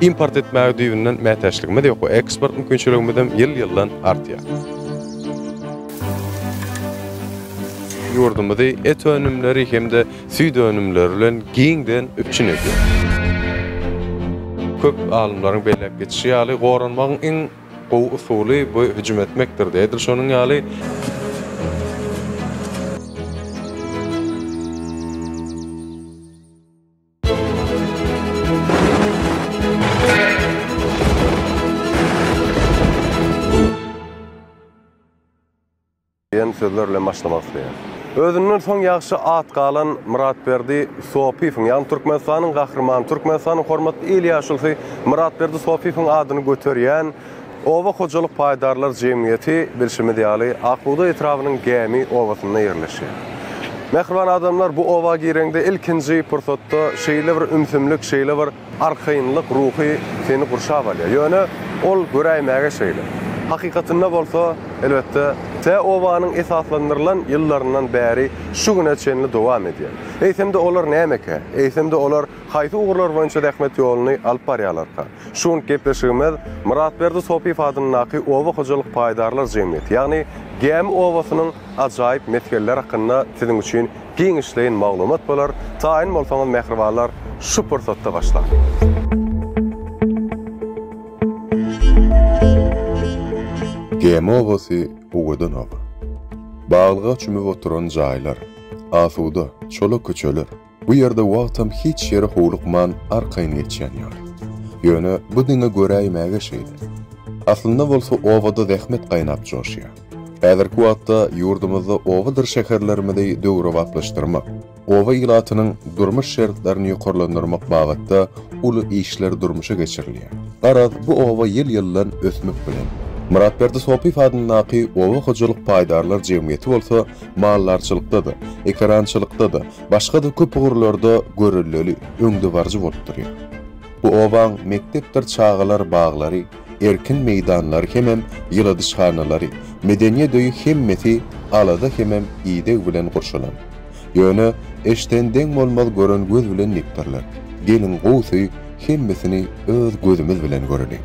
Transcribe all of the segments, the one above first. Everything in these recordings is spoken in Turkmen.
Import etmäge düýbünden mätäçligimiz ýok we eksport mümkinçiligimizem ýyl-ýyldan artýar. Ýurdumyzy et önümleri hem-de süýt önümleri bilen giňden üpjün edýär. Köp alymlaryň belläp geçişi ýaly, goranmagyň iň gowy usuly bu hüjüm etmekdir. Edil şonuň ýaly, Diýen sözler bilen başlamak isleýän. Özünden soň ýagşy at galan Myratberdi Sopyýewiň, ýagny Türkmenistanyň Gahrymany, Türkmenistanyň hormatly il ýaşulusy Myratberdi Sopyýewiň adyny göterýän Oba hojalyk paýdarlar jemgyýeti, bilşimiz ýaly, Ak bugdaý etrabynyň Gämi obasynda ýerleşýär. Mähriban adamlar, bu oba gireňde ilkinji pursatda şeýle bir ümsümlik, şeýle bir Arkaýynlyk ruhy seni gurşap alýar. Ýöne ol göräýmäge şeýle. Hakykatynda bolsa, elbetde, tä obanyň esaslandyrylan ýyllaryndan bäri şu güne çenli dowam edýär. Eýsem-de olar nämekä? Eýsem-de olar haýsy ugurlar boýunça zähmet ýoluny alyp barýarlarka? Şu günki gepleşigimiz Myratberdi Sopyýew adyndaky oba hojalyk paýdarlar jemgyýeti, ýagny Gämi obasynyň ajaýyp mesgenleri hakynda siziň üçin Giňişleýin maglumat bolar. Taýyn bolsaňyz mähribanlar şu pursatda başlaň. Gämi obasy owadan oba. Baglyga çümüp oturan jaýlar, asuda, çola köçeler. Bu ýerde wagtam hiç ýere howlukman arkaýyn geçýän ýaly. Ýöne bu diňe göräýmäge şeýle. Aslynda bolsa obada zähmet gaýnap joşýar. Häzirki wagtda ýurdumyzda obadyr şäherlerimizi döwrebaplaşdyrmak, oba ilatynyň durmuş şertlerini ýokarlandyrmak babatda uly işler durmuşa geçirilýär. Garaz, bu oba ýyl-ýyldan ösmek bilen. Myratberdi Sopyýew adyndaky oba hojalyk paýdarlar jemgyýeti bolsa maldarçylykda-da, ekerançylykda-da, başga-da köp ugurlarda göreldeli, öňdebaryjy bolup durýar. Bu obaň mekdepdir çagalar baglary, erkin meýdanlary hemem ýyladyşhanalary, medeniýet öýi hemmesi alada hemem ideg bilen gurşalan. Ýöne, eşden deň bolmaz gören göz bilen diýipdirler. Geliň gowusy hemmesini öz gözümiz bilen göreliň.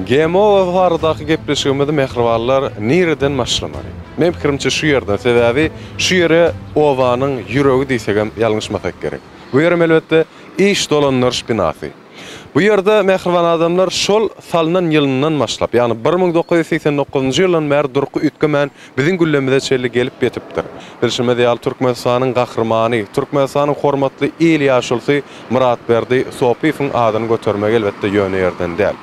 GMO baradaky gepleşigimizi mähribanlar nireden başlamaly? Meň pikirimçe şu ýerden, sebäbi şu ýere obanyň ýüregi diýsegem ýalňyşmasak gerek. Bu ýerem elbetde iş dolandyryş binasy. Bu ýerde mähriban adamlar şol salnan ýylyndan başlap, ýagny 1989-njy ýyldan bäri durky üýtgemän biziň günlerimize çenli gelip ýetipdir. Bilşimiz ýaly, Türkmenistanyň Gahrymany, Türkmenistanyň hormatly il ýaşulusy Myratberdi Sopyýewiň adyny götermegi elbetde ýöne ýerden däl.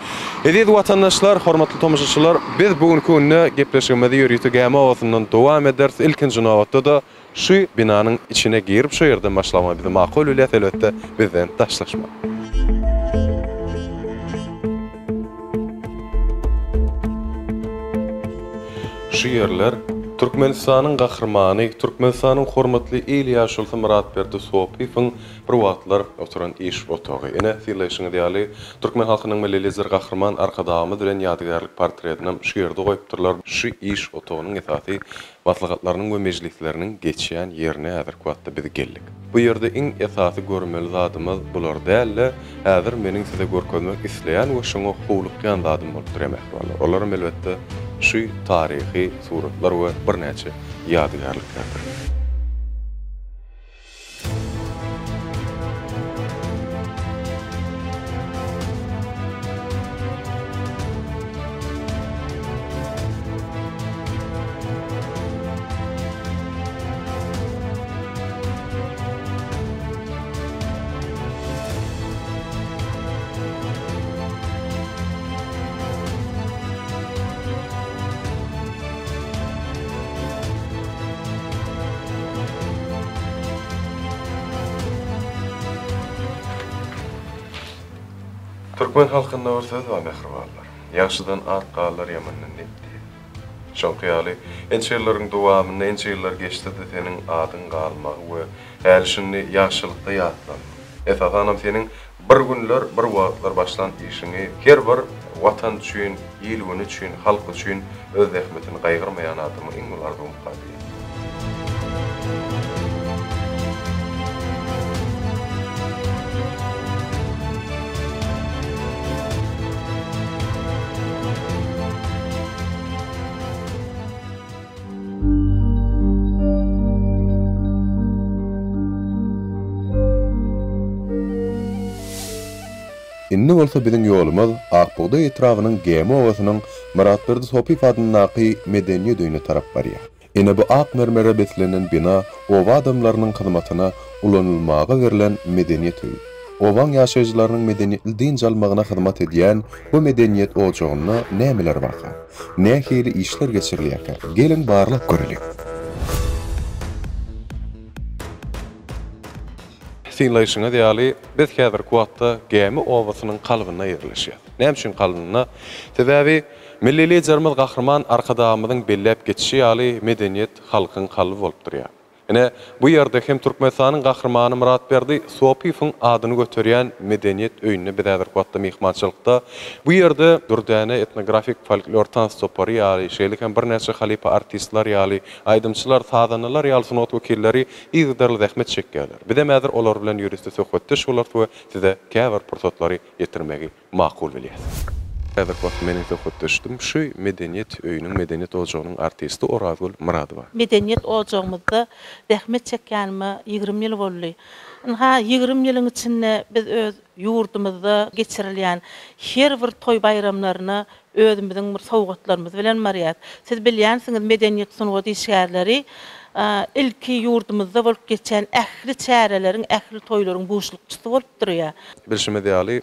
Eziz watandaşlar, hormatly tomaşaçylar, biz bu günki günde gepleşigimizi ýörite Gämi obasyndan dowam ederis. Ilkinji nobatda-da Şu binanyň içine girip şu ýerden başlamagy bizi makul bilýäs elbetde bizden daşlaşma. Şu ýerler Türkmenistanyň Gahrymany, Türkmenistanyň hormatly il ýaşulusy Myratberdi Sopyýewiň bir wagtlar oturan iş otagy. Ine, synlaýşyňyz ýaly, türkmen halkynyň Milli Lideri Gahryman Arkadagymyz bilen ýadygärlik portretinem şu ýerde goýupdyrlar. Şu iş otagynyň esasy Maslahatlarynyň we mejlisleriniň geçýän ýerine häzirki wagtda biz geldik. Bu ýerde iň esasy görmeli zadymyz bular däl-de, häzir meniň size görkezmek isleýän we şoňa howlukýan zadym bolup durýar mähribanlar. Olaram elbetde şu taryhy suratlar we birnäçe ýadygärliklerdir. Türkmen halkynda bir söz bar mähribanlar. Ýagşydan at galar ýamandan nep diýen. Şoňky ýaly ençe ýyllaryň dowamynda ençe ýyllar geçse-de seniň adyň galmagy we häli-şindi ýagşylykda ýatlanmagy. Esasanam seniň. Bir günler, bir wagtlar başlan işiňi her bir Watan üçin, il-güni üçin, halk üçin öz zähmetini gaýgyrmaýan adamyň iň uly arzuwymyka diýýän. Indi bolsa biziň ýolumyz Ak bugdaý etrabynyň Gämi obasynyň Myratberdi Sopyýew adyndaky Medeniýet öýüne tarap barýar. Ine bu ak mermere beslenen bina oba adamlarynyň hyzmatyna ulanylmaga berlen Medeniýet öýi. Obaň ýaşaýjylarynyň medeniýetli dynç almagyna hyzmat edýän bu medeniýet ojagynda nämeler barka? Nähili işler geçirilýärkä? Geliň barlap göreliň. Synlaýşyňyz ýaly, biz häzirki wagtda Gämi obasynyň kalbynda ýerleşýäs. Näme üçin kalbynda? Sebäbi Milli Liderimiz Gahryman Arkadagymyzyň belläp geçişi ýaly, medeniýet halkyň kalby bolup durýar. Ine, bu ýerde hem Türkmenistanyň Gahrymany Myratberdi Sopyýewiň adyny göterýän Medeniýet öýünde biz häzirki wagtda myhmançylykda. Bu ýerde Dürdäne etnografik folklor tans topary ýaly, şeýle hem birnäçe halypa artistler ýaly, aýdymçylar, sazandalar ýaly sungat wekilleri yzygiderli zähmet çekýärler. Bizem häzir olar bilen ýörite söhbetdeş bolarys we size käbir pursatlary ýetirmegi makul bilýäs. Häzirki wagtda meniň söhbetdeşdim şu Medeniýet öýüniň, Medeniýet ojagynyň artisti Orazgül Myradowa. Medeniýet ojagymyzda zähmet çekýänime 20 ýyl boldy. Ynha, 20 ýylyň içinde biz öz ýurdumyzda geçirilýän her bir toý-baýramlaryna özümiziň bir sowgatlarymyz bilen barýas. Siz bilýänsiňiz, medeniýet-sungat işgärleri ilki ýurdumyzda bolup geçýän ähli çäreleriň, ähli toýlaryň buşlukçysy bolup durýar. Bilşimiz ýaly,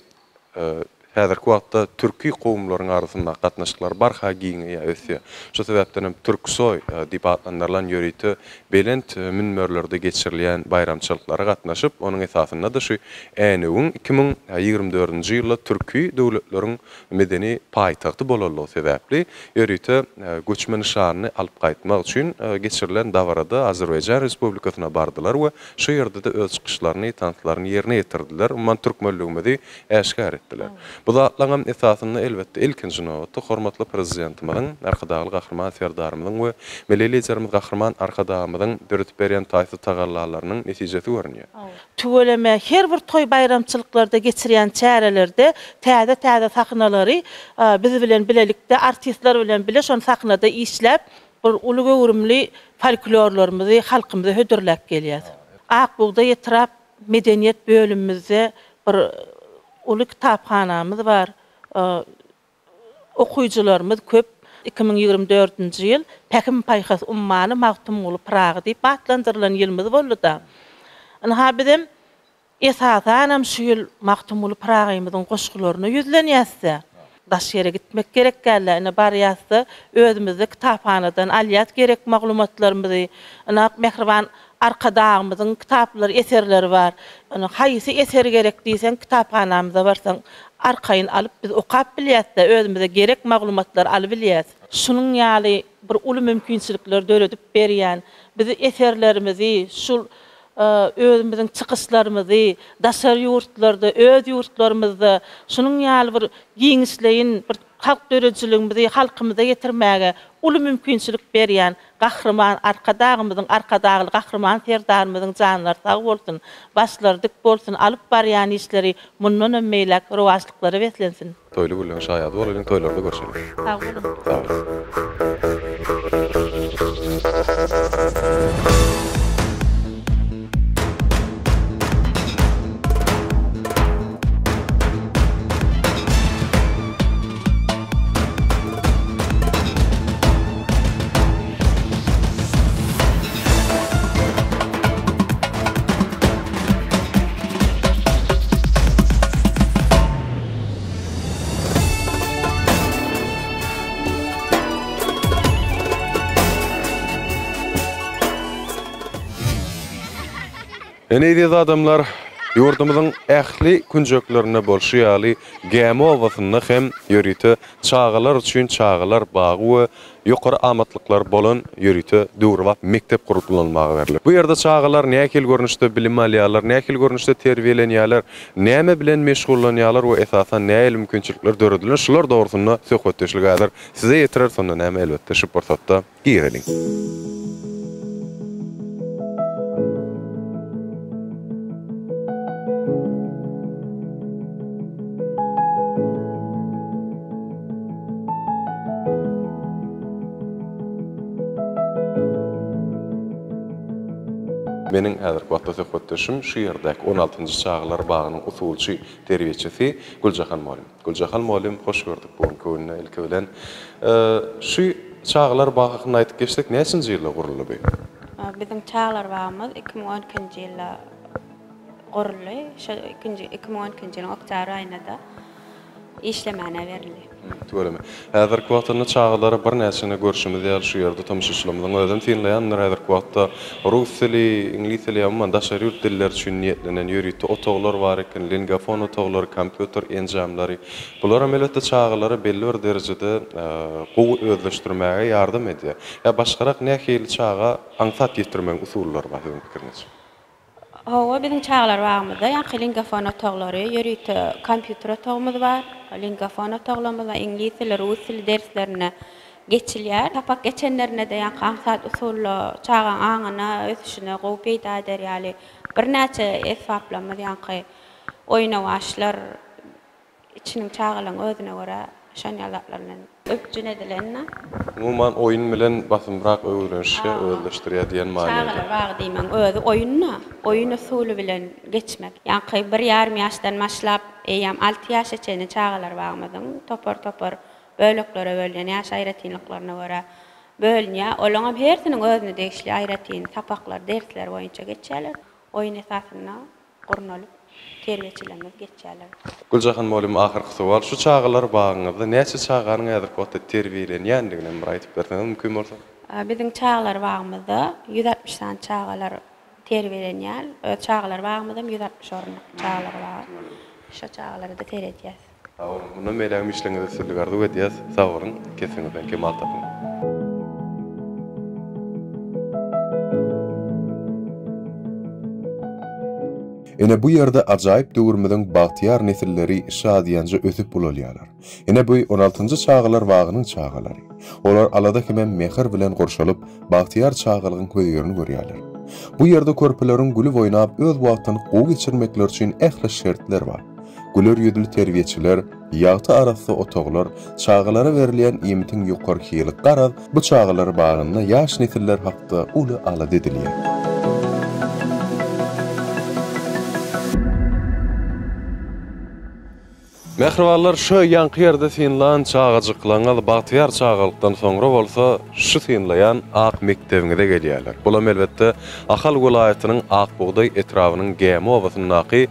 häzirki wagtda türki kowumlaryň arasyndaky gatnaşyklar barha giňeýär, ösýär. Şu sebäpden hem Türksoý diýip atlandyrylan ýörite belent münberlerde geçirilýän baýramçylyklara gatnaşyp, onuň esasynda-da şu Änewiň 2024-nji ýylda türki döwletleriň medeni paýtagty bolanlygy sebäpli, ýörite göçme nyşanyny alyp gaýtmak üçin geçirilen dabarada Azerbaýjan Respublikasyna bardylar we şu ýerde-de öz çykyşlaryny, tanslaryny ýerine ýetirdiler, umuman türkmenligimizi äşgär etdiler. Bu zatlaryňam esasynda elbetde ilkinji nobatda hormatly Prezidentimiziň, Arkadagly Gahryman Serdarymyzyň we Milli Liderimiz Gahryman Arkadagymyzyň döredip berýän taýsyz tagallalarynyň netijesi görünýär. Tüweleme, her bir toý-baýramçylyklarda geçirýän çärelerde täze-täze sahnalary biz bilen bilelikde, artistler bilen bile şony sahnada işläp, bir uly göwrümli folklorlarymyzy halkymyza hödürläp gelýäs. Ak bugdaý etrap medeniýet bölümimizde bir uly kitaphanamyz bar. Okyjylarymyz köp. 2024-nji ýyl Pähim-paýhas ummany Magtymguly Pyragy diýip atlandyrylan ýylymyz boldy-da. Ynha, bizem esasanam şu ýyl Magtymguly Pyragymyzyň goşgularyna ýüzlenýäs-dä. Daş ýere gitmek gerek däl-dä, ine barýas-da, özümizde kitaphanadan alýas gerek maglumatlarymyzy. Ynha, mähriban Arkadagymyzyň kitaplary, eserleri bar. Ine, haýsy eser gerek diýseň, kitaphanamyza barsaň, arkaýyn alyp biz okap bilýäs-de, özümize gerek maglumatlary alybilýäs. Şunuň ýaly bir uly mümkinçilikleri döredip berýän, bizi eserlerimizi, şul özümiziň çykyşlarymyzy daşary ýurtlarda, öz ýurtlarymyzda şunuň ýaly bir giňişleýin bir halk döredijiligimizi halkymyza ýetirmäge uly mümkinçilik berýän Gahryman Arkadagymyzyň, Arkadagly Gahryman Serdarymyzyň janlary sag bolsun, başlary dik bolsun, alyp barýan işleri mundanam beýläk rowaçlyklara beslensin! Toýly günleriň şaýady bolalyň, toýlarda görşeliň. Sag boluň. Sag boluň. Ine eziz adamlar. Ýurdumyzyň ähli künjeklerinde bolşy ýaly, Gämi obasynda hem ýörite çagalar üçin çagalar bagy we ýokary amatlyklary bolan ýörite döwrebap mekdep gurlup ulanylmaga berler. Bu ýerde çagalar nähili görnüşde bilim alýarlar, nähili görnüşde terbiýelenýärler, näme bilen meşgullanýarlar we esasan nähili mümkinçilikler döredilen, şular dogrusynda söhbetdeşlik häzir size ýetireris, onda näme elbetde şu pursatda gireliň. Meniň häzirki wagtda söhbetdeşim şu ýerdäki on altynjy çagalar bagynyň usulçy terbiýeçisi Güljahan mugallym. Güljahan mugallym hoş gördük bu günki günde ilki bilen. Şu çagalar bagy hakynda aýdyp geçsek näçinji ýylda guruldy bu? Biziň çagalar bagymyz 2012-nji ýylda guruldy. Şu ikinji 2012-nji ýylyň oktýabr aýynda-da işlemäne berildi. Tüweleme. Häzirki wagtynda çagalary birnäçeni görşümiz ýaly şu ýerde tomaşaçylarymyzyň özem synlaýandyr häzirki wagtda rus dili, iňlis dili ýa umuman daşary ýurt dilleri üçin niýetlenen ýörite otaglar bar eken, lingafon otaglary, kompýuter enjamlary. Bularam elbetde çagalara belli bir derejede gowy özleşdirmäge ýardam edýär. Ýa başgarak nähili çaga aňsat ýetirmegiň usullary bar siziň pikiriňizçe? Hawa, biziň çagalar bagymyzda ýaňky lingafon otaglary, ýörite kompýuter otagymyz bar. Lingafon otaglarymyz bar, iňlis dili, rus dili derslerinde geçilýär. Sapak geçenlerinde-de ýaňky aňsat usulda çagaň aňyna, ösüşine gowy peýda eder ýaly birnäçe esbaplarymyz ýaňky oýnawaçlar, Içiniň çagalaň özüne görä şon ýaly zatlar bilen üpjün edilendir. Umuman oýun bilen basymrak öwrenişýär, özleşdirýär diýen manyda. Çagalar bagy diýmegiň özi oýun-da, oýun usuly bilen geçmek. Ýaňky bir ýarym ýaşdan başlap eýýäm alty ýaşa çenli çagalar bagymyzyň topar-topar böleklere bölünýän ýaş aýratynlyklaryna görä bölünýär. Olaňam hersiniň özüne degişli aýratyn sapaklar, dersler boýunça geçýärler. Oýun esasynda gurnalyp, terbiýeçilerimiz geçýärler. Güljahan mugallym ahyrky sowal, şu çagalar bagyňyzda näçe çaganyň häzirki wagtda terbiýelenýändigini hem bir aýdyp berseňiz mümkin bolsa? Biziň çagalar bagymyzda 160 sany çagalar terbiýelenýär. Öz çagalar bagymyzam 160 orunlyk çagalar bagy. Şo çagalara-da seredýäs. Sag boluň. Mundan beýlägem işleriňizde üstünlik arzuw edýäs. Sag boluň. Kesiňizden kemal tapyň. Ine bu ýerde ajaýyp döwrümiziň bagtyýar nesilleri şadyýanja ösüp ulalýarlar. Ine bu on altynjy çagalar bagynyň çagalary. Olar alada hemem mähir bilen gurşalyp, bagtyýar çagalygyň hözirini görýärler. Bu ýerde körpeleriň gülüp oýnap öz wagtyny gowy geçirmekleri üçin ähli şertler bar. Güler ýüzli terbiýeçiler, ýagty arassa otaglar, çagalara berilýän iýmitiň ýokary hili garaz, bu çagalar bagynda ýaş nesiller hakda uly alada edilýär. Mähribanlar, şu ýaňky ýerde synlan çagajyklaňyz bagtyýar çagalykdan soňra bolsa şu synlaýan ak mekdebiňize gelýärler. Bulam elbetde Ahal welaýatynyň Ak bugdaý etrabynyň Gämi obasyndaky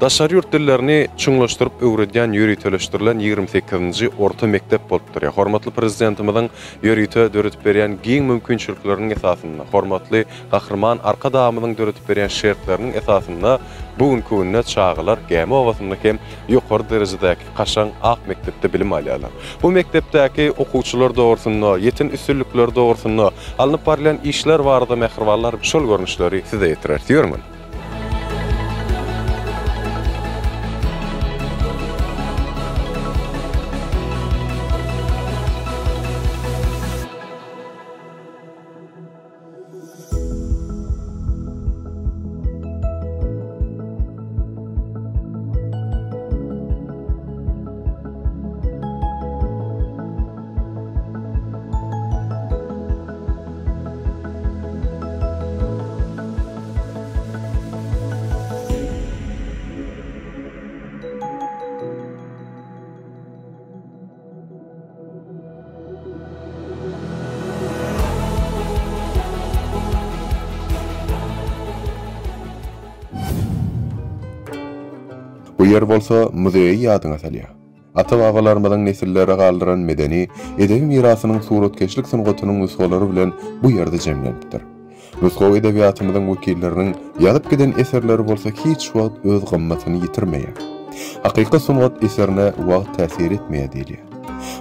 Daşary ýurt dillerini çuňlaşdyryp öwredýän ýöriteleşdirilen 28-nji orta mekdep bolup durýar. Hormatly Prezidentimiziň ýörite döredip berýän giň mümkinçilikleriniň esasynda, hormatly Gahryman Arkadagymyzyň döredip berýän şertleriniň esasynda bu günki günde çagalar Gämi obasynda hem ýokary derejedäki kaşaň ak mekdepde bilim alýarlar. Bu mekdepdäki okuwçylar dogrusynda, ýeten üstünlikleri dogrusynda, alnyp barylýan işler barada mähribanlar şol görnüşleri size ýetireris. Ýörüň! Bu ýer bolsa muzeýi ýadyňa salýar. Ata-babalarymyzyň nesillere galdyran medeni, edebi mirasynyň suratkeşlik sungatynyň nusgalary bilen bu ýerde jemlenipdir. Nusgawy edebiýatymyzyň wekilleriniň ýazyp giden eserleri bolsa hiç wagt öz gymmatyny ýitirmeýär. Hakyky sungat eserine wagt täsir etmeýär diýilýär.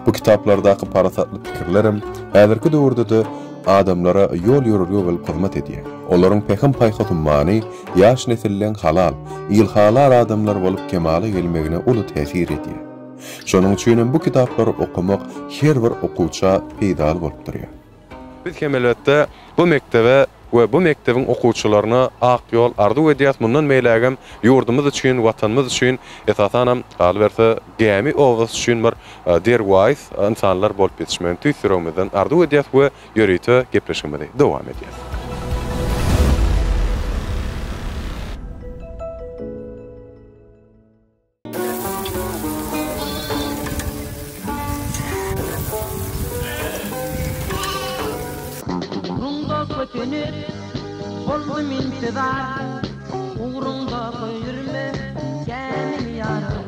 Bu kitaplardaky parasatly pikirlerem häzirki döwürde-de adamlara ýol-ýörelge bolup hyzmat edýär. Olaryň pähim-paýhas ummany ýaş nesilleň halal, ilhalar adamlar bolup kemala gelmegine uly täsir edýär. Şonuň üçinem bu kitaplary okamak her bir okuwça peýdaly bolup durýar. Biz hem elbetde bu mekdebe we bu mekdebiň okuwçylaryna ak ýol arzuw edýäs, mundan beýlägem ýurdumyz üçin, Watanymyz üçin, esasanam, galyberse, Gämi obasy üçin bir derwaýys ynsanlar bolup ýetişmegini tüýs ýüregimizden arzuw edýäs we ýörite gepleşigimizi dowam edýäs. Ugruňda kösenip, boldum intizar, Ugruňda köýürme, kämil ýarym.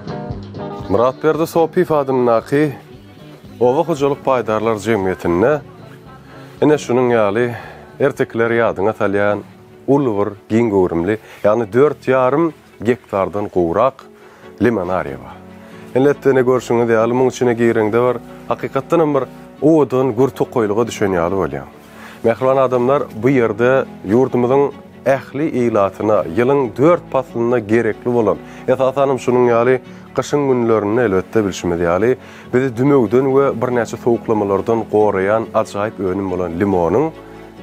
Myratberdi Sopyýew adyndaky oba hojalyk paýdarlar jemgyýetinde ine şunuň ýaly ertekileri ýadyňa salýan uly bir giň göwrümli, ýagny dört ýarym gektardan gowrak limonariýa bar. Elbetde, ine görşüňiz ýaly, muň içine gireňde bir, hakykatdanam bir owadan gür tokaýlyga düşen ýaly bolýaň. Mähriban adamlar, bu ýerde ýurdumyzyň ähli ilatyna ýylyň dört paslynda gerekli bolan, esasanam şunuň ýaly gyşyň günlerinde, elbetde, bilşimiz ýaly, bizi dümewden we birnäçe sowuklamalardan goraýan ajaýyp önüm bolan limonyň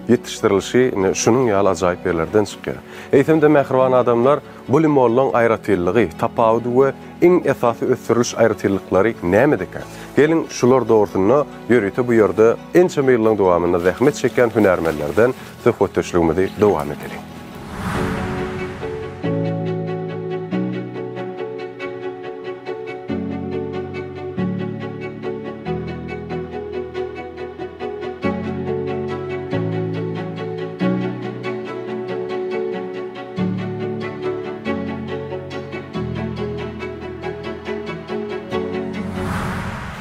ýetişdirilişi ine şunuň ýaly ajaýyp ýerlerden çykýar. Eýsem-de, mähriban adamlar, bu limonlaryň aýratynlygy, tapawudy we iň esasy ösdüriliş aýratynlyklary nämedekä? Geliň, şular dogrusynda ýörite bu ýerde ençeme ýyllaryň dowamynda zähmet çekýän hünärmenlerden söhbetdeşligimizi dowam edeliň.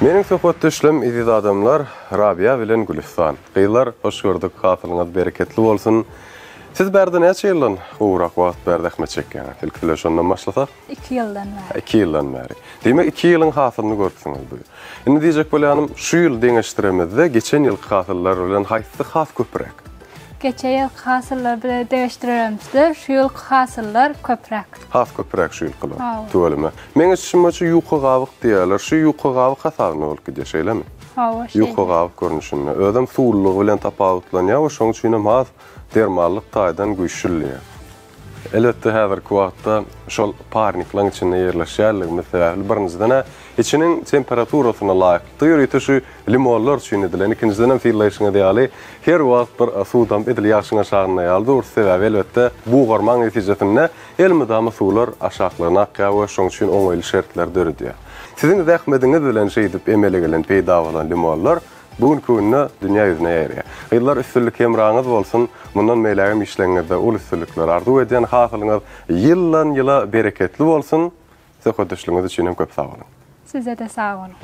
Meniň söhbetdeşlim eziz adamlar Rabiýa bilen Gülüstan. Gyzlar hoş gördük hasylyňyz bereketli bolsun. Siz bärde näçe ýyldan gowrak wagt bäri zähmet çekýäňiz? Ilki bilen şondan başlasak. Iki ýyldan bäri. Iki ýyldan bäri. Diýmek, iki ýylyň hasylyny görüpsiňiz bu ýyl. Indi diýjek bolýanym, şu ýyl deňeşdiremizde geçen ýylky hasyllar bilen haýsysy has köpräk? Geçen ýylky hasyllar bilen deňeşdiremizde şu ýylky hasyllar köpräk. Has köpräk şu ýylkylar. Hawa. Tüweleme. Meň eşidişim boýunça ýuka gabyk diýýärler. Şu ýuka gabyk hasabynda bolup gidýär, şeýlemi? Hawa, şeýle. Ýuka gabyk görnüşinde. Özem suwlulygy bilen tapawutlanýar we şonuň üçinem has dermanlyk taýdan güýçlüdir. Elbetde, häzirki wagtda şol parniklaň içinde ýerleşýänligimiz sebäpli, birinjiden-ä, içiniň temperaturasyna laýyklykda ýörite şu limonlar üçin edilen, ikinjidenem synlaýşyňyz ýaly, her wagt bir suw damyp, edil ýagşyň aşagynda ýaly durus, sebäbi, elbetde, bugarmaň netijesinde elmydama suwlar aşaklygyna akýar we şoň üçin oňaýly şertleri döredýär. Siziň zähmediňiz bilen şeýdip emele gelen, peýda bolan limonlar Bu günki günde dünýä ýüzüne ýaýraýar. Gyzlar üstünlik hemraňyz bolsun, mundan beýlägem işleňňizde uly üstünlikler arzuw edýän, hasylyňyz ýyldan ýyla bereketli bolsun, söhbetdeşligiňiz üçin hem köp sag boluň. Sizede sag boluň.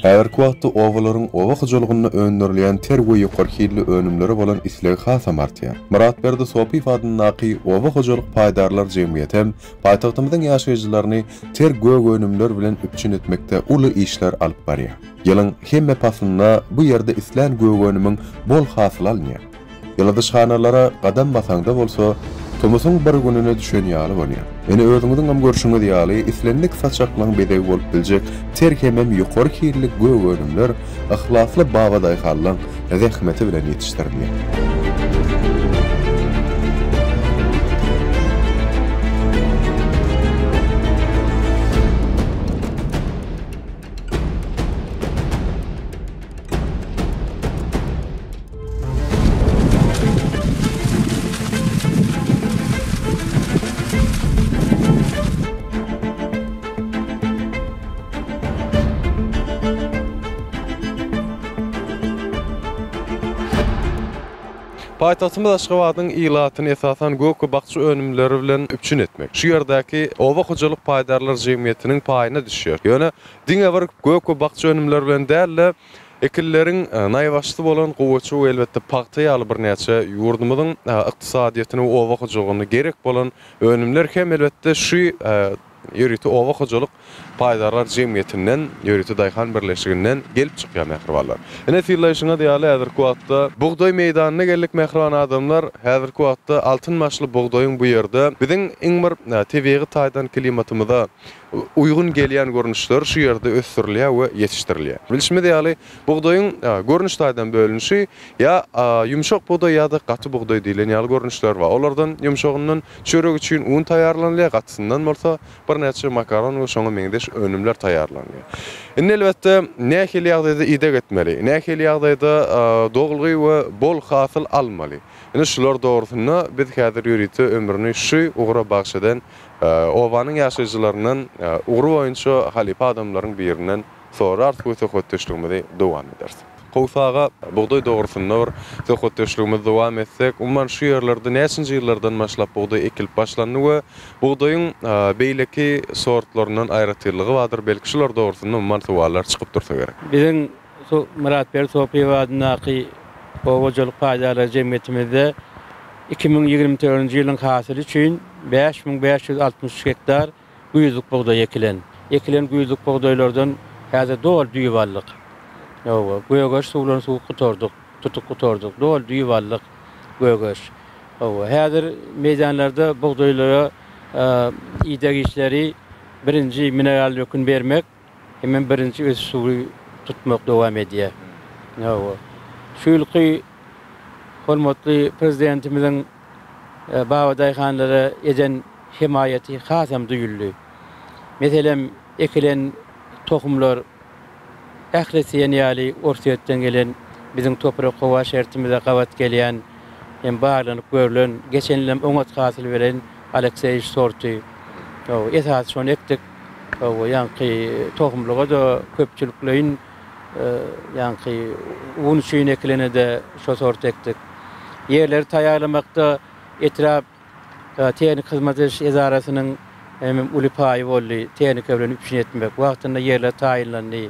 Häzirki wagtda obalaryň oba hojalygynda öndürilýän ter we ýokary hilli önümlere bolan isleg hasam artýar. Myratberdi Sopyýew adyndaky oba hojalyk paýdarlar jemgyýeti hem paýtagtymyzyň ýaşaýjylaryny ter gök önümler bilen üpjün etmekde uly işler alyp barýar. Ýylyň hemme paslynda bu ýerde islän gök önümiň bol hasyly alynýar. Ýyladyşhanalara gadam basaňda bolsa, tomusyň bir gününe düşen ýaly bolýar. Ine özüňiziňem görşüňiz ýaly, islendik saçaklaň bezegi bolup biljek ter hemem ýokary hilli gök önümler yhlasly babadaýhanlaň zähmeti bilen ýetişdirilýär. Paýtagtymyz Aşgabadyň ilatyny esasan gök we bakja önümleri bilen üpjün etmek şu ýerdäki oba hojalyk paýdarlar jemgyýetiniň paýyna düşýär. Ýöne diňe bir gök we bakja önümleri bilen däl-de, ekinleriň naýbaşysy bolan gowaça we elbetde pagta ýaly birnäçe ýurdumyzyň ykdysadyýetine we oba hojalygyna gerek bolan önümler hem elbetde şu ýörite oba hojalyk paýdarlar jemgyýetinden, ýörite daýhan birleşiginden gelip çykýar mähribanlar. Ine synlaýşyňyz ýaly häzirki wagtda bugdaý meýdanyna geldik mähriban adamlar. Häzirki wagtda altyn başly bugdaýyň bu ýerde biziň iň bir tebigy taýdan klimatymyza uýgun gelýän görnüşleri şu ýerde ösdürilýär we ýetişdirilýär. Bilşimiz ýaly bugdaýyň görnüş taýdan bölünişi ýa ýumşak bugdaý ýa-da gaty bugdaý diýlen ýaly görnüşler bar. Olardan ýumşagyndan çörek üçin un taýýarlanylýar, gatysyndan bolsa birnäçe makaron we şoňa meňzeş önümler taýýarlanylýar. Indi elbetde, nähili ýagdaýda ideg etmeli, nähili ýagdaýda dolgy we bol hasyl almaly? Ine şular dogrusynda biz häzir ýörite ömrüni şu ugra bagyş eden obanyň ýaşaýjylaryndan, ugry boýunça halypa adamlaryň birinden sorarys we söhbetdeşligimizi dowam ederis. Kowus aga, bugdaý dogrusynda bir söhbetdeşligimizi dowam etsek, umuman şu ýerlerde näçinji ýyllardan başlap bugdaý ekilip başlandy we bugdaýyň beýleki sortlaryndan aýratynlygy bardyr, belki şular dogrusynda umuman sowallar çykyp dursa gerek. Biziň şu Myratberdi Sopyýew adyndaky oba hojalyk paýdarlar jemgyýetimizde 2024-nji ýylyň hasyly üçin 5563 gektar güýzlük bugdaý ekilen. Ekilen güýzlük bugdaýlardan häzir doly düýp aldyk. Hawa, gögeriş suwlaryny suwup gutardyk, tutup gutardyk. Doly düýp aldyk gögeriş. Hawa, häzir meýdanlarda bugdaýlara ideg işleri birinji mineral dökün bermek hemem birinji ösüş suwy tutmak dowam edýär. Hawa. Şu ýylky hormatly Prezidentimiziň babadaýhanlara eden hemaýaty hasam duýuldy. Meselem, ekilen tohumlar ählisi diýen ýaly Orsýetden gelen, biziň toprak-howa şertimize gabat gelýän hem barlanyp görlen, geçen ýylam oňat hasyl beren Alekseýewiç sorty. Esasy şony ekdik. Ýaňky tohumlyga-da köpçülikleýin ýaňky un üçin ekilene-de şo sorty ekdik. Ýerleri taýýarlamakda etrap tehniki hyzmat ediş edarasynyň hem uly paýy boldy, tehnika bilen üpjün etmek, wagtynda ýerler taýynlandy.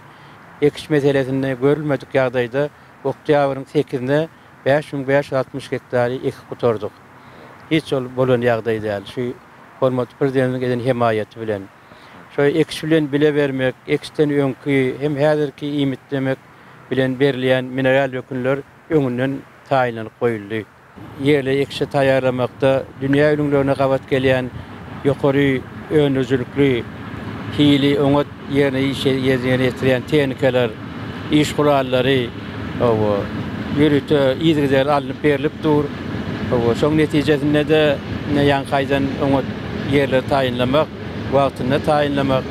Ekiş meselesinde görülmedik ýagdaýda oktýabryň sekizine 5560 gektary ekip gutardyk. Hiç ol bolan ýagdaý däl. Şu hormatly Prezidentimiziň eden hemaýaty bilen. Şo ekiş bilen bile bermek, ekişden öňki hem häzirki iýmitlemek bilen berilýän mineral dökünler öňünden taýynlanyp goýuldy. Ýerli ekişe taýýarlamakda dünýä ülňülerine gabat gelýän ýokary öndürijilikli, hili oňat ýerine ýerine ýetirýän tehnikalar, iş gurallary, hawa, ýörite yzygiderli alnyp berlip dur. Hawa, şoň netijesinde-de ine ýaňky aýdan oňat ýerleri taýynlamak, wagtynda taýynlamak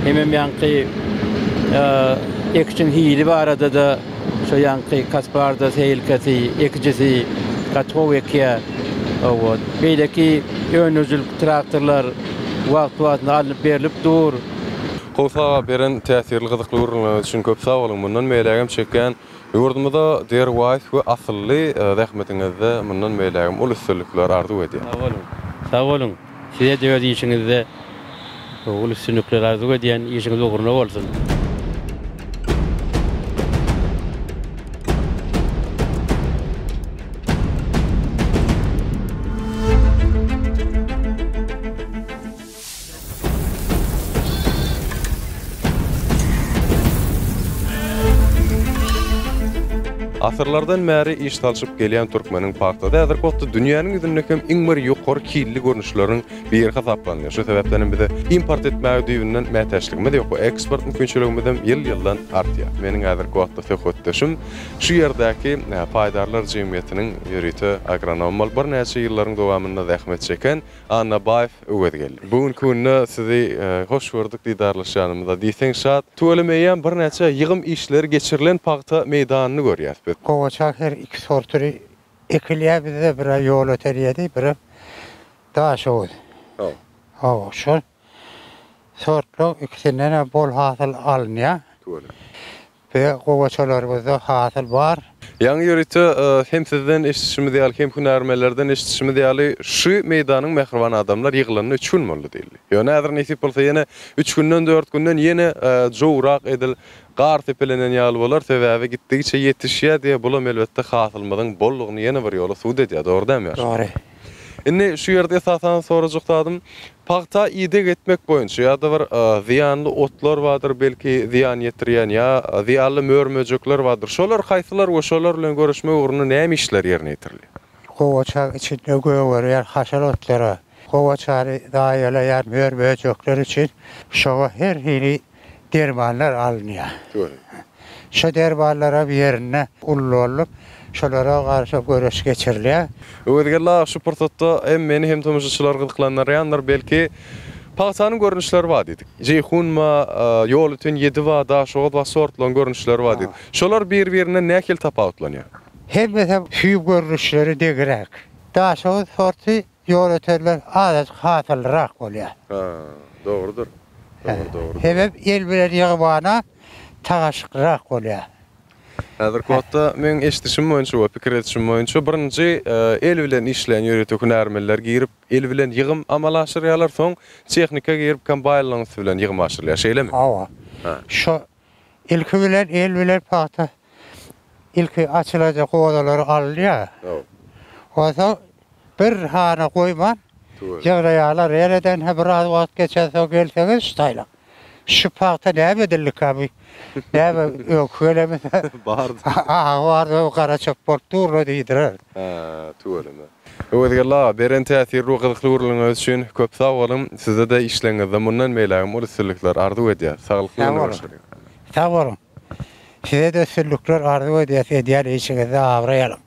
hemem ýaňky ekişiň hili barada-da şo ýaňky Kasparda seýilkesi, ekijisi gaty gowy ekýär. Hawa, beýleki öndürijilik traktorlar wagtly-wagtynda alnyp berlip dur. Kowus aga beren täsirli gyzykly gürrüňleriňiz üçin köp sag boluň. Mundan beýlägem çekýän ýurdumyza derwaýys we asylly zähmetiňizde mundan beýlägem uly üstünlikler arzuw edýän. Sag boluň. Sag boluň. Size-de öz işiňizde uly üstünlikler arzuw edýän. Işiňiz ugruna bolsun. Asyrlardan bäri iş salşyp gelýän türkmeniň pagtasy häzirki wagtda dünýäniň ýüzünde hem iň bir ýokary hilli görnüşleriniň biri hasaplanýar. Şu sebäpden hem bize import etmäge düýbünden mätäçligimiz ýok we eksport mümkinçiligimiz hem ýyl-ýyldan artýar. Meniň häzirki wagtda söhbetdeşim şu ýerdäki paýdarlar jemgyýetiniň ýörite agronomy bolup birnäçe ýyllaryň dowamynda zähmet çeken Annabaýew Öwezgeldi. Bu günki günde sizi hoş gördük didarlaşýanymyza diýseň şat. Tüweleme eýýäm birnäçe ýygym işleri geçirilen pagta meýdanyny görýäs biz. Gowaça her iki sortuny ekilýär bizde birä Ýolöten ýedi birem Daşoguz. Hawa şol sortlaň ikisindenem bol hasyl alynýar. Tüweleme. Bize gowaçalarymyzda hasyl bar. Ýaňy ýörite hem sizden eşidişimiz ýaly, hem hünärmenlerden eşidişimiz ýaly, şu meýdanyň mähriban adamlar ýyglanyna üç gün boldy diýildi. Ýöne häzir nesip bolsa ýene üç günden, dört günden ýene jowrak edil gar sepelenen ýaly bolar, sebäbi gitdigiçe ýetişýär diýýär, bulam elbetde hasylymyzyň bollugyny ýene bir ýola subut edýär, dogry dälmi ýaşuly? Dogry. Indi şu ýerde esasan sorajak zadym, pagta ideg etmek boýunça ýa-da bir zyýanly otlar bardyr, belki zyýan ýetirýän ýa zyýanly mör-möjekler bardyr. Şolar haýsylar we şolar bilen göreşmek ugrunda näme işler ýerine ýetirilýär? Gowaça içinde gögerýän haşal otlara, gowaçany zaýalaýan mör-möjekler üçin şoňa her hili dermanlar alynýar. Şo dermanlaram ýerinde ullanylyp, şolara garşy göreş geçirilýär. Öwezgeldi aga şu pursatda hem meni hem tomaşaçylary gyzyklandyrýandyr belki pagtanyň görnüşleri bar diýdik. Jeýhun bar, Ýolöten ýedi bar, Daşoguz bar sortlaryň görnüşleri bar diýdik. Şolar bir-birinden nähili tapawutlanýar? Hemmesem süýüm görnüşleri deňräk. Daşoguz sorty Ýolötenler azajyk hasyllyrak bolýar. Ha, dogrudyr. Dogry, dogry. Hemem el bilen ýygmana tagaşyklyrak bolýar. Häzirki wagtda meň eşidişim boýunça we pikir edişim boýunça birinji el bilen işleýän ýörite hünärmenler girip, el bilen ýygym amala aşyrýarlar, soň tehnika girip kombaýnlaryň üsti bilen ýygym aşyrylýar, şeýlemi? Hawa. Şo Ilki bilen el bilen pagta ilki açylaja gozalary alynýar. Onsoň bir hana goýman ýygnaýarlar. Ýeneden hem biraz wagt geçensoň gelseňiz şu taýlak. Şu pagta näme edildikä bu? Näme öňki gelemizde Bardy. Agy bardy, gara çöp bolup dur-la diýdirer. Hä, tüweleme. Öwezgeldi aga, beren täsirli we gyzykly gürrüňiňiz üçin köp sag boluň. Size-de işleriňizde mundan beýlägem uly üstünlikler arzuw edýäs. Saglykly Sag günde boluň. görşeliň. Sag boluň. Size-de üstünlikler arzuw edýäs, edýän işiňizde abraý alyň.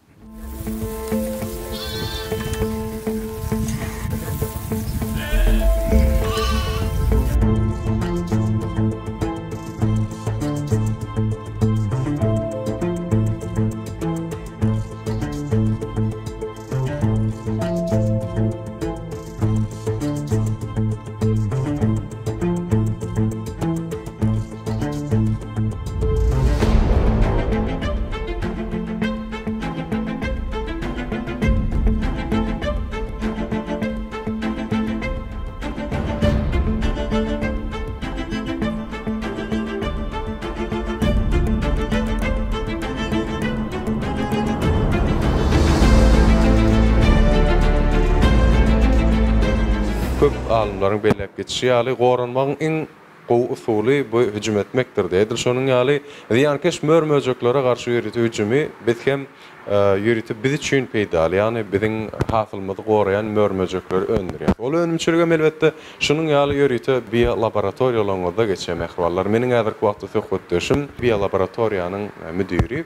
Köp alymlaryň belläp geçişi ýaly, goranmagyň iň gowy usuly bu hüjüm etmekdir. Edil şonuň ýaly, zyýankeş mör-möjeklere garşy ýörite hüjümi biz hem ýörite biz üçin peýdaly, ýagny biziň hasylymyzy goraýan mör-möjekleri öndürýär. Ol önümçiligem elbetde şunuň ýaly ýörite biolaboratoriýalaryňyzda geçýär mähribanlar. Meniň häzirki wagtda söhbetdeşim biolaboratoriýanyň müdiri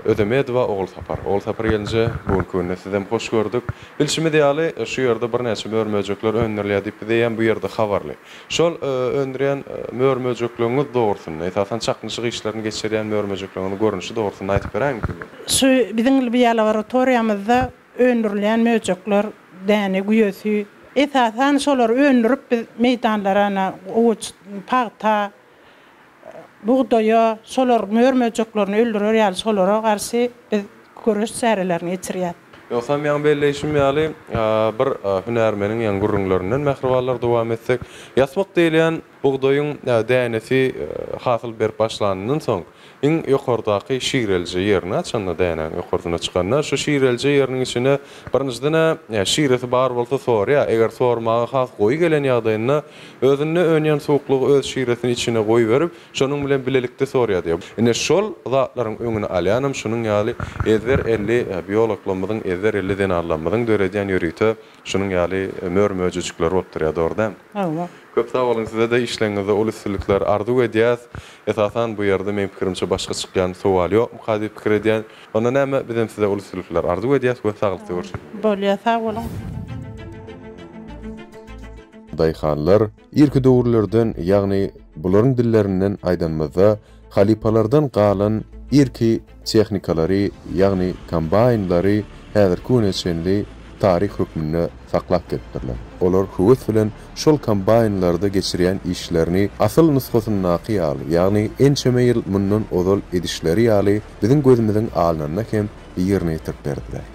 Ödemedowa Ogulsapar. Ogulsapar gelinje, bu günki günde sizem hoş gördük. Bilşimiz ýaly, şu ýerde birnäçe mör-möjekler öndürilýär diýip biz eýýäm bu ýerde habarly. Şol öndürýän mör-möjekleriňiz dogrusynda, esasan çaknyşyk işlerini geçirýän mör-möjekleriňiziň görnüşi dogrusynda aýdyp beräýiň. Şu biziň biolaboratoriýamyzda öndürilýän möjekler, däne güýesi, esasan şolary öndürip biz meýdanlara ana gowaç, pagta, bugdaýa, şolar mör-möjeklerini öldürer ýaly şolara garşy biz göreş çärelerini geçirýäs. Ýogsam ýaňy belleýşim ýaly, bir hünärmeniň ýaňy gürrüňlerinden mähribanlar dowam etsek, ýasmyk diýilýän bugdaýyň dänesi hasyl berip başlanyndan soň, iň ýokardaky şirelije ýerine açanda dänäň ýokarsyna çykanda, şu şirelije ýeriniň içine birinjiden-ä şiresi bar bolsa sorýar, eger sormaga has goýy gelen ýagdaýynda özünde önýän suwuklygy öz şiresini içine goýberip, Şonuň bilen bilelikde sorýar diýýär. Ine şol zatlaryň öňüni alýanam şunuň ýaly ezber elli biologlarymyzyň, ezber elli zenanlarymyzyň döredýän ýörite şunuň ýaly mör-möjejikleri bolup durýar, dogry dälmi? Hawa. Köp sag boluň size-de işleriňizde uly üstünlikler arzuw edýäs. Esasan bu ýerde meň pikirimçe başga çykýan sowal ýokmyka diýip pikir edýän. Onda näme bizem size uly üstünlikler arzuw edýäs we saglykda görşeliň. Bolýar sag boluň. Daýhanlar Irki döwürlerden, ýagny bularyň dillerinden aýdanymyzda, halypalardan galan irki tehnikalary, ýagny kombaýnlary häzirki güne çenli. taryh hökmünde saklap gelipdirler. Olar höwes bilen şol kombaýnlarda geçirýän işlerini asyl nusgasyndaky ýaly, ýagny ençeme ýyl mundan ozal edişleri ýaly biziň gözümiziň alnynda hem ýerine ýetirip berdiler.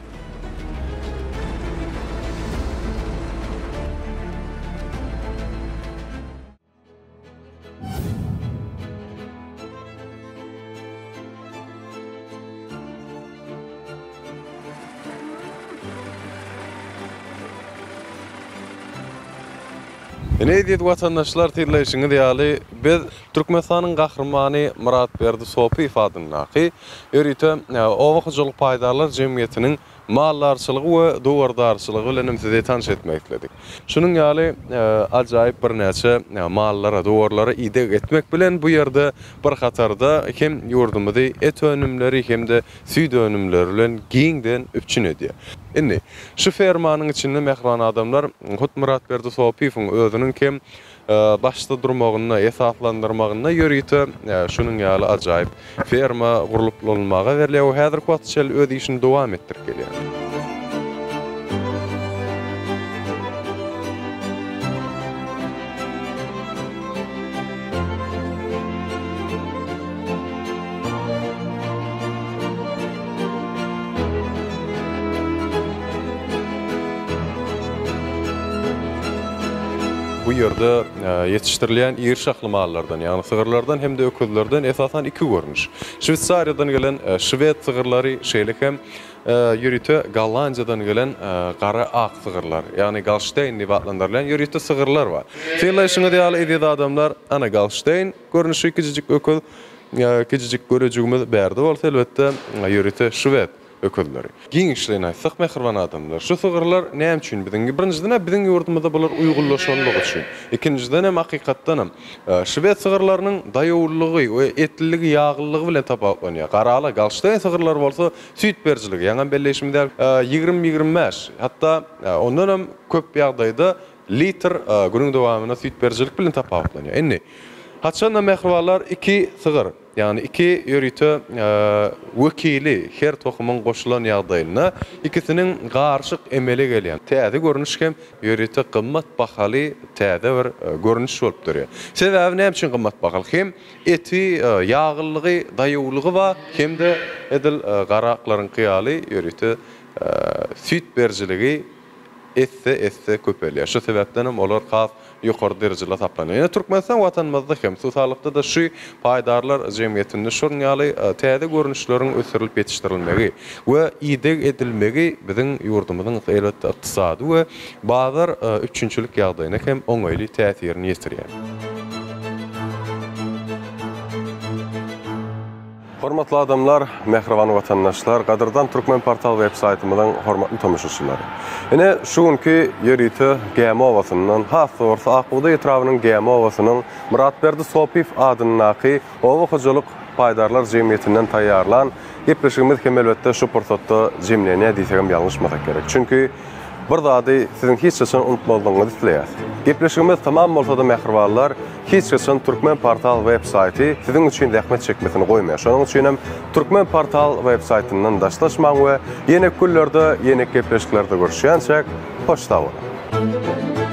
Ine eziz watandaşlar synlaýşyňyz ýaly biz Türkmenistanyň Gahrymany Myratberdi Sopyýew adyndaky ýörite oba hojalyk paýdarlar jemgyýetiniň Maldarçylygy we dowardarçylygy bilen hem sizi tanyş etmek isledik. Şunuň ýaly ajaýyp birnäçe mallara, dowarlara ideg etmek bilen bu ýerde bir hatarda hem ýurdumyzy et önümleri hem-de süýt önümleri bilen giňden üpjün edýär. Indi, şu fermanyň içinde mähriban adamlar hut Myratberdi Sopyýewiň özüniň hem başda durmagynda, esaslandyrmagynda ýörite şunuň ýaly ajaýyp ferma gurlup ulanylmaga berilýär we häzirki wagta çenli öz işini dowam etdirip gelýär. Bu ýerde ýetişdirilýän iri şahly mallardan, ýagny sygyrlardan hem-de öküzlerden esasan iki görnüş, Şweýsariýadan gelen şwed sygyrlary, şeýle hem ýörite Gollandiýadan gelen gara-ak sygyrlar, ýagny golşteýn diýip atlandyrylýan ýörite sygyrlar bar. Synlaýşyňyz ýaly, eziz adamlar, ana golşteýn görnüşi kiçijik öküz, kiçijik görejigimiz bärde bolsa, elbetde, ýörite şwed öküzleri. Giňişleýin aýtsak, mähriban adamlar, şu sygyrlar näme üçin biziň, birinjiden-ä biziň ýurdumyzda bular uýgunlaşanlygy üçin, ikinjidenem, hakykatdanam, şwed sygyrlarynyň daýawlygy we etliligi, ýaglylygy bilen tapawutlanýar. Garala, golşteýn sygyrlary bolsa süýt berijiligi, ýaňam belleýşimiz ýaly, 20-25, hatda ondanam köp ýagdaýda litr günüň dowamynda süýt berijilik bilen tapawutlanýar. Indi, haçanda mähribanlar iki sygyr, Ýagny iki ýörite wekili her tohumyň goşulan ýagdaýynda ikisiniň garyşyk emele gelýän täze görnüş hem ýörite gymmat bahaly täze bir görnüş bolup durýar. Sebäbi näme üçin gymmat bahaly? Hem eti, ýaglylygy, daýawlygy bar, hem-de edil gara aklaryňky ýaly ýörite süýt berijiligi esse-esse köpelýär. Şu sebäpden hem olar has ýokary derejede saklanýar. Ýöne Türkmenistan Watanymyzda hem, hususalykda-da şu paýdarlar jemgyýetinde şonuň ýaly täze görnüşleriň ösdürilip ýetişdirilmegi we ideg edilmegi biziň ýurdumyzyň elbetde ykdysady we bazar üpjünçilik ýagdaýyna hem oňaýly täsirini ýetirýär. Hormatly adamlar, mähriban watandaşlar, gadyrdan Türkmenportal web saýtymyzyň hormatly tomaşaçylary! Ine, şu günki ýörite Gämi obasyndan, has dogrusy Ak bugdaý etrabynyň Gämi obasynyň Myratberdi Sopyýew adyndaky oba hojalyk paýdarlar jemgyýetinden taýýarlan gepleşigimiz hem elbetde şu pursatda jemlenýär diýsegem ýalňyşmasak gerek. Çünki bir zady siziň hiç haçan unutmazlygyňyzy isleýäs. Gepleşigimiz tamam bolsa-da mähribanlar, Hiç haçan Türkmen Portal web saýty siziň üçin zähmet çekmesini goýmaýar. Şonuň üçin hem Türkmen Portal web saýtyndan daşlaşmaň we ýene günlerde, ýene gepleşiklerde görüşýänçäk, hoş sag boluň!